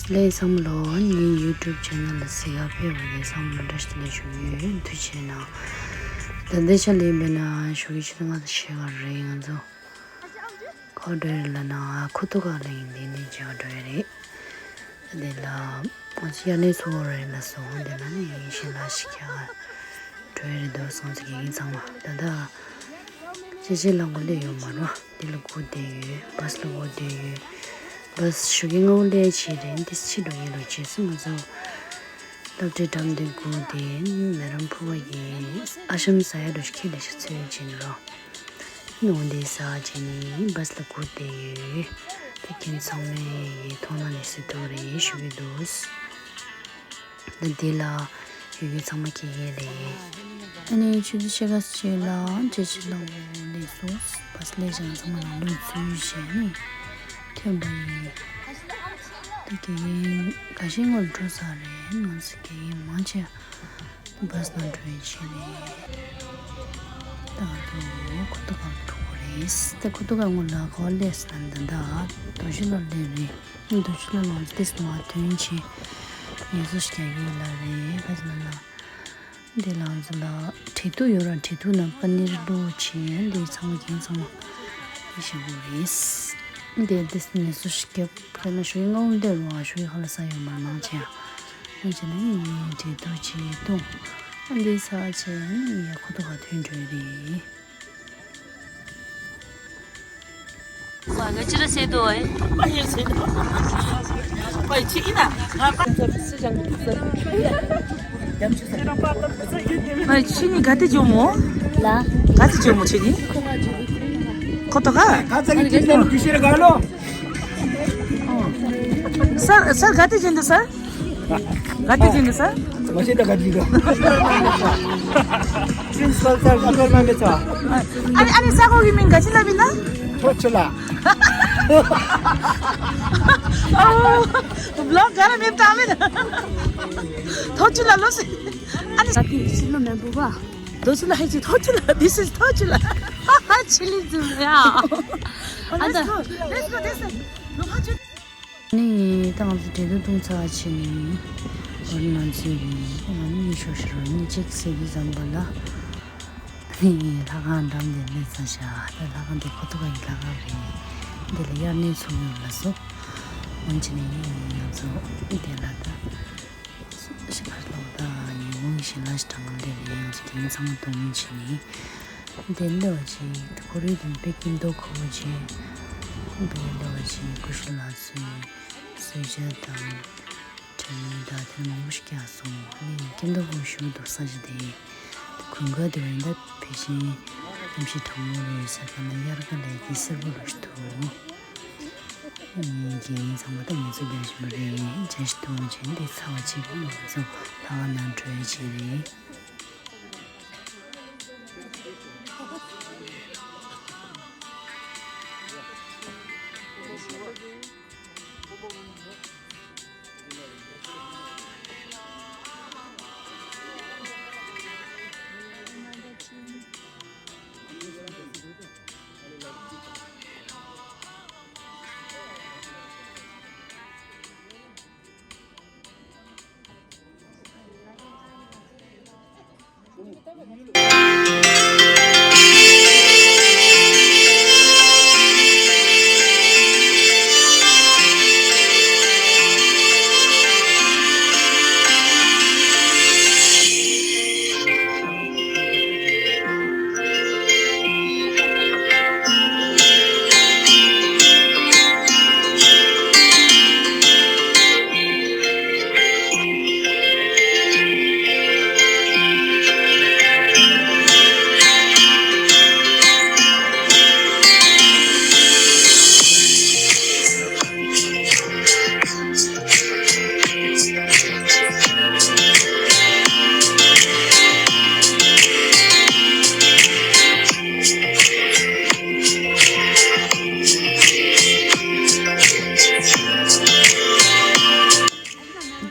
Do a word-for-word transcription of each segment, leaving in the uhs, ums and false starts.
ལས་བསམ་བློ་ངའི་YouTube channel་ལ་གཟིགས་ཡག་ཕེབས་པ་ལས་བསམ་བློ་འདྲ་ཞིག་ལས་ཞུ་ཡོད། ཐུགས་རྗེ་གནང་། ད་ལྟའི་ཆ་ལས་འབད་ན་ཞོགས་ཀྱི་ཆུ་ཚོད་ལྔ་དང་ཕྱེད་ཀ་རེད། ང་ཚོ་ག་པར་འགྲོ་ཡི་རེད་ལབ་ན་ཁོ་ཐུག་ག་ལ་ཡིན་འདི་ནས་མཇལ་བ་འགྲོ་ཡི་རེད། དེ་ལ་ང་ཚོ་ཡར་ནས་ཚུར་འོང་རེད་ལ་སོང་། དེ་ལ་ནི་ཡིན་ཞིང་ལ་ཞིག་ཁྱ་འགྲོ་ཡི་རེད་འདུག་སོང་ཚེ་དགེ་རྒན་ཚང་མ་ད་ལྟ་ཅེ་ཅེ་ལ་མགོ་སླེབས་ཡོད་མ་རེད། འདི་ལ་སྒུག་བསྡད་ཡོད། བཱས་ལ་སྒུག་བསྡད་ཡོད། བཱས་ཞོགས་ཀས་སྔ་པོ་སླེབས་བྱས་རེད། འདི་ཕྱི་འགྲོ་ཡིན་ལོ་རྗེས་སུ་ང་ཚོ་སློབ་གྲྭའི་འགྲམ་དུ་སྒུག་བསྡད། མེ་རམ་ཕུ་བ་ཡི་ཨ་ཤམ་ཟ་ཡ་འགྲོ་ཞིག་ཁྱེད་ལས་ཤ་ཚོད་ཅིག་ལོ། ནོ་འདི་ཟ་བྱས་ནས་བཱས་ལ་སྒུག་བསྡད་ཡོད། དེ་ཁྱེད་ཚང་མས་ཡི་མཐོང་ན་ལས་སུ་འདུག་རེད་ཞུ་གི་འདུག་ད་འདི་ལ་ཡོད་ཡོད་ཚང་མ་ཁྱེད་ཡས་རེད། ཨ་ནི་ཆུ་ཚོད་ཕྱེད་ཀ་ཕྱེད་ལ་ཅེ་ཅེ་ལ་འོ་ལས་སོ། བཱས་ལས་ཀྱང་ཚང་མ་ནང་ལོགས་འཛུལ་བྱས་ནས་ཐོན་པ་ཡིན། དེ་དགེ་རྒན་འགའ་ཤས་སྔོན་འགྲོ་ཚར་རེད། ང་ཚོ་དགེ་རྒན་མང་ཆེ་བཱས་ནང་འགྲོ་ཡི་ཆེད་ནས་ད་ང་ཚོ་ཁོ་ཐུག་ག་ལ་འགྲོ་གི་རེད། ད་ཁོ་ཐུག་ག་སྔོན་ལ་ག་པར་སླེབས་ཟེར་ན་ད་ད་རྡོ་ཞུ་ལ་སླེབས་རེད། རྡོ་ཞུ་ལ་ལོངས་ཏེ་སོང་བ་དོན་ཆེ་ངལ་གསོ་ཞིག་རྒྱག་གི་ཡོད་ལ་རེད། ག་ཅི་ལ་ལ། འདི་ལ་ང་ཚོ་ལ་འབྲས་ཐུག་ཡོད་ར། འབྲས་ཐུག་ནང་པ་ནིར་བླུགས་བྱས་འདི་ཚང་མ་རྒྱན་ཚང་མ་འདི་བཞེས་དགོས་རེད། འདི་འདི་ངལ་གསོ་ཞིག་རྒྱབ་ཁ་ན་ཞོགས་ཀས་སྔ་པོ་འདིར་རུང་ཞོགས་ཀས་ཁ་ལག་ཟ་ཡོད་མ་མང་ཆེ། འོན་ཀྱང་ནི་འབྲས་ཐུག་ཅིག་བཏུང་། འདི་ཟ་བྱས་ནི་ཡ་ཁོ་ཐུག་ག་ཐོན་འགྲོ་ཡི་རེད། ང་ཅི་ར་ཟེར་དོ་ཨེ། ཨ་ཕྱི་ནི་ག་དེ་ཇོ་མོ། ལ། ག་དེ་ཇོ་མོ་ཕྱི་ནི། ཁོ་ཐུག་ག་ག་ཚ་གི་ཅི་ནམ་གི་ཤེར་ག་ལོ། སར་སར་ག་དེ་ཇེན་དུ་སར། ག་དེ་ཇེན་དུ་སར། མ་ཤེས་ད་ག་དེ་ག་ཅིན་སར་སར་སར་མ་མེ་ཚ། ཨ་ནི་ཨ་ནི་ས་གོ་གི་མིང་ག་ཅི་ལབ་ཡིན་ན། ཐོ་ཆུ་ལ། ཨོ། བློག་ག་ལ་མེད་ད་མེད། ཐོ་ཆུ་ལ་ལོ་སི། ཨ་ནི་ས་ཏི་ཤི་ལོ་མེན་བུ་བ། ཐོ་ཆུ་ལ་ཧེ་ཅི་ཐོ་ཆུ་ལ། This is ཐོ་ཆུ་ལ། ཧ་ཧ་ཆི་ལི་ཛུ་ཡ། ཨ་ད། Let's go, let's go, let's go. ནི་ད་ང་ཚོ་འབྲས་ཐུག་བཏུང་ཚར་བྱས་ནས་འོ་ན་ང་ཚོས་ང་གཉིས་ཤོག་ཤོག་རང་གཉིས་གཅིག་ཟེར་དུས་ཙམ་པ་ལ་ནི་ལྷ་ཁང་འགྲམ་དེ་སླེབས་ཚར་ཤག་ད་ལྷ་ཁང་དེ་ཁོ་ཐུག་ག་ཡི་ལྷ་ཁང་རེད། འདི་ལ་དབྱར་གནས་ཚུགས་ཡོད་ལ་སོ། འོན་ཀྱང་ནི་ང་ཚོ་འདི་ལ་ད་ཤི་ཁར་ལོག་ད་ཉི་ཧོང་ཞིང་ལ་ཞིག་དྲང་ལེ་རེད། ང་ཚོ་དེ་ཚང་མ་གཏོང་མིན་བྱས་ནས། དེ་འདྲ་བ་ཅིག་ཁོར་ཡུག་དེ་དཔེ་སྐྱིད་མདོག་ཁ་པོ་ཅིག་དེ་འདྲ་བ་ཅིག་སྐུ་ཞབས་ལགས་ཚོས་གསོལ་ཇ་དང་གྲལ་མོ་དང་དེ་མང་པོ་ཞིག་བཀྱགས་སོང་། ཨ་ནི་སྐྱིད་མདོག་ཁ་པོ་ཞིག་འདུག་ས་ཆ་དེ། དེ་དགུན་ཁ་དེ་བ་ཡིན་ད་ཕལ་ཆེར་གནམ་གཤིས་གྲང་མོ་རེད་ཟེར་ག་ན་དབྱར་ཁ་ལས་ཀྱི་སེར་པོ་ལོ་ཞིག་འདུག་ཨ་ནི་དགེ་རྒན་ཚང་མ་ད་ང་ཚོ་འདིར་བཞིན་པ་རེད། ཇ་ཞིག་འཐུང་བྱས་ནས་ཚ་བ་ཅིག་ང་ཚོ་ལྷ་ཁང་ནང་འགྲོ་ཡ་ཅིག་རེད།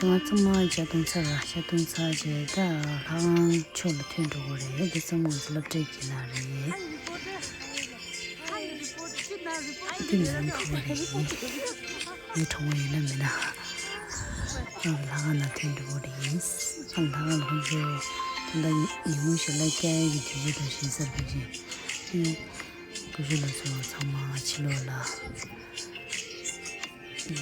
ང་ཚང་མ་ཇ་འཐུང་ཚར་ར། ཇ་འཐུང་ཚར་རྗེས་ད་ལྷ་ཁང་ཕྱོགས་ལ་ཐོན་འགྲོ་གི་རེད། འདི་ཚང་མ་ང་ཚོ་སློབ་གྲྭའི་དགེ་རྒན་རེད། འདི་ནི་རང་ཁོ་རེད། ངའི་གྲོགས་མོ་ཡིན་ན་མིན་ན། ལྷ་ཁང་ནང་ཐོན་འགྲོ་གི་རེད། ལྷ་ཁང་ལ་ཁོང་ཚོ་ད་ལྟ་ཉིན་མོ་ཞིག་ལ་སྐྱེལ་ཡག་གི་དུས་ཚོད་དང་ཞིང་སར་ཕེབས་ཀྱིན། ཨེ། སྐུ་ཞབས་ལགས་ཚོ་ཚང་མ་ཕྱི་ལོགས་ལ་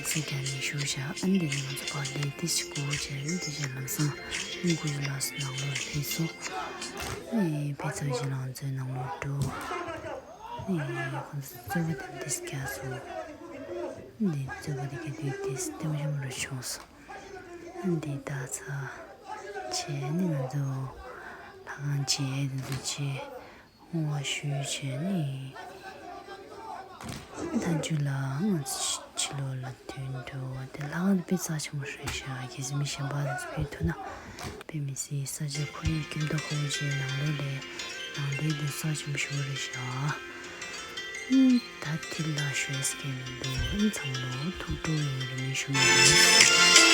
ས་ག་ནས་བཞུགས་བཞག་ཨ་ནི་དེ་ནས་ང་ཚོ་ཕར་ལས་དེ་ཞིག་སྒུག་བྱས། ཨ་ནི་དེ་བཞིན་ལམ་སང་ཨ་ནི་སྐུ་ཞབས་ལགས་ཚོ་ནང་ལོགས་ལ་ཕེབས་སོང་། ཨེ། ཕེབས་ཚར་རྗེས་ལ་ང་ཚོའི་ནང་ལོགས་འགྲོ། ཨེ། ཁོང་ཚོ་རྩོད་པ་དེ་འདྲས་རྒྱག་སོང་། འདི་རྩོད་པ་དེ་ག་དུས་དེ་ལྟད་མོ་རིང་པོ་རུ་བྱུང་སོང་། འདི་ད་ཚ་བྱས་ནས་ང་ཚོ་ལྷ་ཁང་མཇལ། འདི་ཚོ་བྱས་བསྔོ་བ་ཞུས་བྱས་ནས། མཐའ་མཇུག་ལ་ང་ཚོ་ཕྱི་ལོགས་ལ་ཐོན་འགྲོ། དེ་ལྷ་ཁང་དེ་དཔེ་རྩ་ཆེན་པོ་རེད་ཤག་གལ་སྲིད་མི་གཞན་པ་དེ་ཚོ་ཕེབས་ཐུབ་ན་དཔེ་མི་སྲིད། ས་ཆ་ཁོར་ཡུག་སྐྱིད་མདོག་ཁ་པོ་ཅིག་ནང་ལོགས་ལ་ནང་དོན་དེ་རྩ་ཆེན་པོ་ཞེ་པོ་རེད་ཤག་ད་དེ་ལ་ཞུ་ཡས་ཀྱི་མི་འདུག་ཨ་ནི་ཚང་མ་ལ་ཐུགས་སྤྲོ་ཡོད་རེ་མི་ཞུ་མི་འདུག